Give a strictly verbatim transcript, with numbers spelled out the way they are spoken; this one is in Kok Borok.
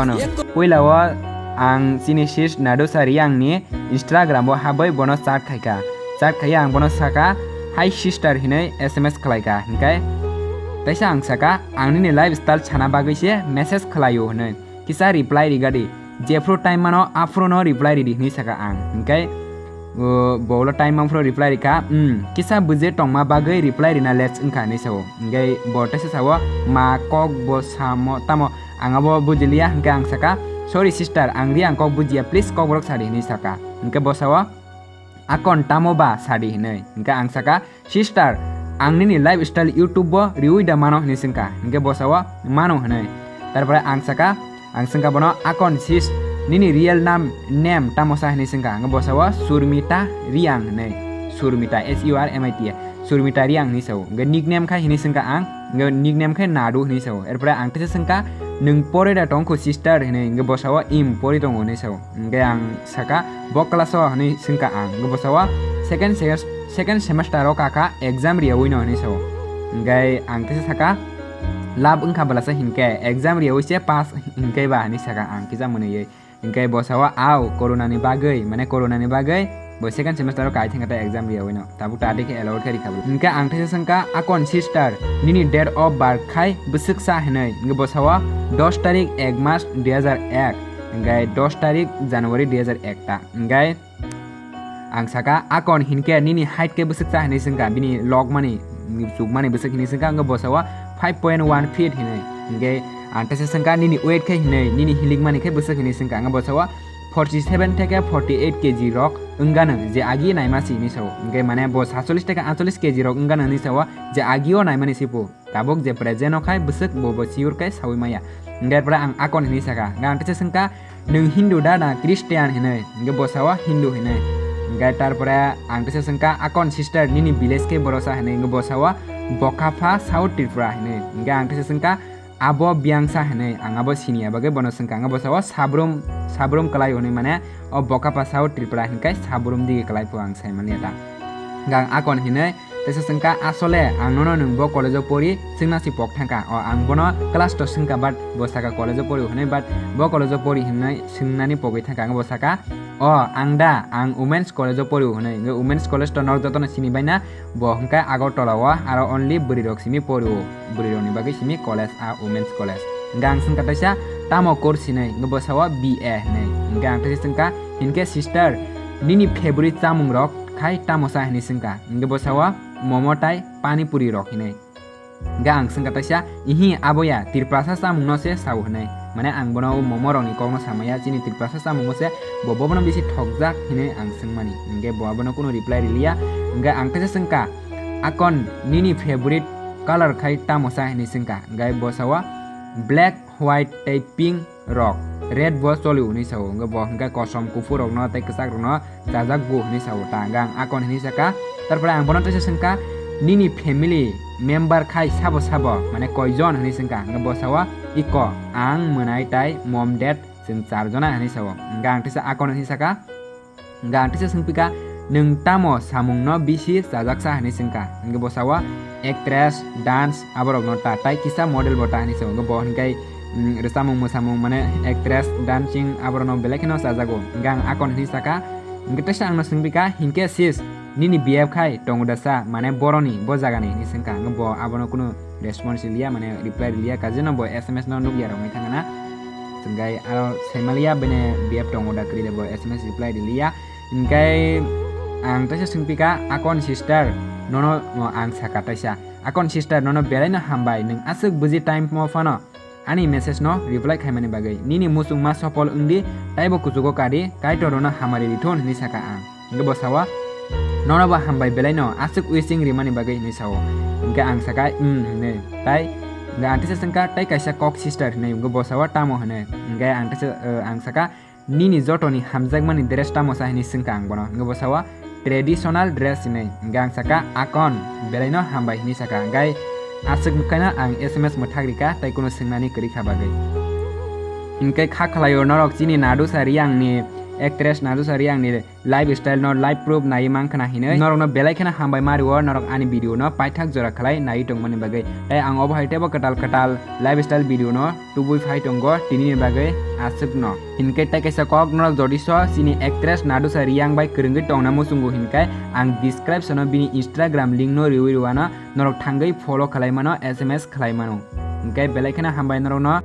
Ano, puila o ang chini sis Nadusa Riang ni Instagram o habwi bono chat khaikha. Chat khaiya ang bono saka, "Hi sister," hinwi S M S khlaikha. Hinkhe teisa ang saka, "Ang nini lifestyle sana bagwi se message khlaio," hinwi. Kisa reply rigadi. Jephru time mano, aphru no reply ridi hinwi saka ang. Hinkhe, o, bo ulo time mangphru reply rikha, "Hmm, kisa buje tongma bagwi reply rina late wngkha," hinwi sao. Hinkhe bo teisa sao, "Ma kok bo samo tamo ang abo bujiliya," hinkhe ang saka, "Sorry sister, ang ri ang kok bujiya, please kok borok sadi," hinwi saka. Hinkhe bo sao, "Akon tamo ba sadi," hinwi. Hinkhe ang saka, "Sister, ang nini lifestyle YouTube bo riui da mano?" hinwi swngkha. Hinkhe bo sao, "Mano," hinwi. Tarpore ang saka, ang swngkha bono, "Akon sis, nini real nam-, name tamo sa?" hinwi swngkha. Hinkhe bo sao, "Surmita Riang," hinwi. Surmita, S U R M I T A. Surmita Riang hinwi sao. Hinkhe nickname khai hinwi swngkha ang. Hinkhe nickname khai Nadu hinwi sao. Erpore ang teisa swngkha, "Nwng pore da tongkhu sister?" hinwi. Hinkhe bo sao, "Im, pori tongo," hinwi sao. Hinkhe ang saka, "Bo class o?" hinwi swngkha ang. Hinkhe bo sao, "Second se-, second semester o kakha, exam riyaui no," hinwi sao. Hinkhe ang teisa saka, "Lab wngkha bwlasa hinkhe, exam riyaui se pass hinkhe ba?" hinwi saka ang kisa mwnwiwi. Hinkhe bo sao, "Au, corona ni bagwi, mane corona ni bagwi bo second semester o kai thangkha ta exam riyaui no. Tabuk ta dikhe allowed khe rikha bo." Hinkhe ang teisa swngkha, "Akon sister, nini date of birth khai bwswk sa?" hinwi. Hinkhe bo sao, "Dos tarik ek mas dui hajar ek." Hinkhe dos tarik January dui hajar ek ta. Hinkhe ang saka, "Akon hinkhe nini height khe bwswk sa?" hinwi swngkha, bini logmani, chukmani bwswk hinwi swngkha, hinkhe bo sao, "Five point one feet," hinwi. Hinkhe ang teisa swngkha, "Nini weight khe?" hinwi, "Nini hilikmani khe bwswk?" hinwi swngkha, hinkhe bo sao, "Forty seven theke forty eight K G rok wngano, je agi naima si," hinwi sao. Hinkhe mane bo satsolish theke atsolish K G rok wngano hinwi sao, je agio naimani sipo. Tabuk je present o khai bwswk bo bo sure khe saui maya. Hinkhe pore ang Akon hinwi saka. Hinkhe ang teisa swngkha, "Nwng Hindu da na Christian?" hinwi. Hinkhe bo sao, "Hindu," hinwi. Hinkhe tarpore ang teisa swngkha, "Akon sister, nini village khe boro sa?" hinwi. Hinkhe bo sao, "Bokapha, South Tripura," hinwi. Hinkhe ang teisa swngkha, "Abo biyang sa?" hinwi. Ang abo siniya bagwi bono swngkha. Hinkhe bo sao, "Sabrum, Sabrum kwlai," hinwi, mane o Bokapha South Tripura hinkhe Sabrum digi kwlai phu ang sai manya ta. Hinkhe ang Akon hinwi, teisa swngkha, "Asole ang nono nwng bo college o pori swngna si pok thangkha." O ang bono class to swngkha, but bo saka college o pori hinwi, but bo college o pori hinwi swngnani pogwi thangkha. Ang bo saka, "O ang da, ang women's college o pori," hinwi. Hinkhe women's college to norok jotono sini baina, bo hinkhe Agartala o aro only bwrwi rok simi pori o, bwrwi rokni bagwi simi college a women's college. Hinkhe ang swngkha teisa, "Tamo course hinwi?" Hinkhe bo sao, "B A," hinwi. Hinkhe ang teisa swngkha, "Hinkhe sister, nini favorite chamung rok khai tamo sa?" hinwi swngkha. Hinkhe bo sao, "Momo tai pani puri rok," hinwi. Hinkhe ang swngkha teisa, "Ihi, abo ya, Tiprasa chamung no se sao," hinwi. Mane ang bono o momo rokni kokno samaya, chini Tiprasa chamung o se bo bobono bisi thokjak hinwi ang swngmani. Hinkhe bo abono kunu reply riliya. Hinkhe ang teisa swngkha, "Akon, nini favorite color khai tamo sa?" hinwi swngkha. Hinkhe bo sao, "Black, white tei pink rok, red bo choli," hinwi sao. Hinkhe bo hinkhe kosom kuphur rokno tei kwchak rokno chajak bo hinwi sao ta. Hinkhe ang Akon hinwi saka. Tarpore ang bono teisa swngkha, "Nini family member khai sabo sabo, mane koijon?" hinwi swngkha. Hinkhe bo sao, "Iko, ang, mwnai tai mom dad, chwng char jona," hinwi sao. Hinkhe ang teisa Akon hinwi saka. Hinkhe ang teisa swngpikha, "Nwng tamo samungno bisi chajaksa?" hinwi swngkha. Hinkhe bo sao, "Actress, dance, aborokno ta, tai kisa model bo ta," hinwi sao. Hinkhe bo hinkhe, mm, rwchapmung mwsamung, mane actress, dancing, aborokno belai kheno chajago. Hinkhe ang Akon hinwi saka. Hinkhe teisa angno swngpikha, "Hinkhe sis, nini B F khai tongo da sa, mane boroni, bo jagani?" hinwi swngkha. Hinkhe bo abono kunu response riliya, mane reply riliya, kajeno bo S M S no nukya rwngwi thangna. Swngkhe aro saimaliya bini B F tongo da kwrwi de, bo S M S reply riliya. Hinkhe ang teisa swngpikha, "Akon sister, nono," no, ang saka teisa, "Akon sister, nono belaino hambai, nwng aswk busy time o phano ani message no reply khaimani bagwi. Nini muchungma sopol wngdi, taibo kuchugo kadi, Kaitor nono hamari rithun," hinwi saka ang. Hinkhe bo sao, "Nono bo hambai belaino aswk wishing rimani bagwi," hinwi sao. Hinkhe ang saka, "Hmm," hinwi. Tai hinkhe ang teisa swngkha, "Tai kaisa kok sister," hinwi. Hinkhe bo sao, "Tamo?" hinwi. Hinkhe ang teisa, eh, ang saka, "Nini jotoni hamjakmani dress tamo sa?" hinwi swngkha ang bono. Hinkhe bo sao, "Traditional dress," hinwi. Hinkhe ang saka, "Akon, belaino hambai," hinwi saka. Hinkhe aswk nukhaino ang S M S mwthak rikha, tai kunu swngnani kwrwi kha bagwi. Hinkhe kha khlaio norok chini Nadusa Riangni actress Nadusha Reang ni lifestyle no life proof nai mankha na hinwi norokno belai kheno hambai ma rwo, norok ani video no paithak jora khlai nai tongmani bagwi. Tai ang obo hai teibo kwtal kwtal lifestyle video no tubui phai tongo tini ni bagwi aswk no. Hinkhe tai kaisa kok norok jodi so chini actress Nadusha Reang bai kwrwngwi tongna muchungo hinkhe ang description o bini Instagram link no riwi rwano, norok thangwi follow khlai mano, S M S khlai mano. Hinkhe belai kheno hambai norokno.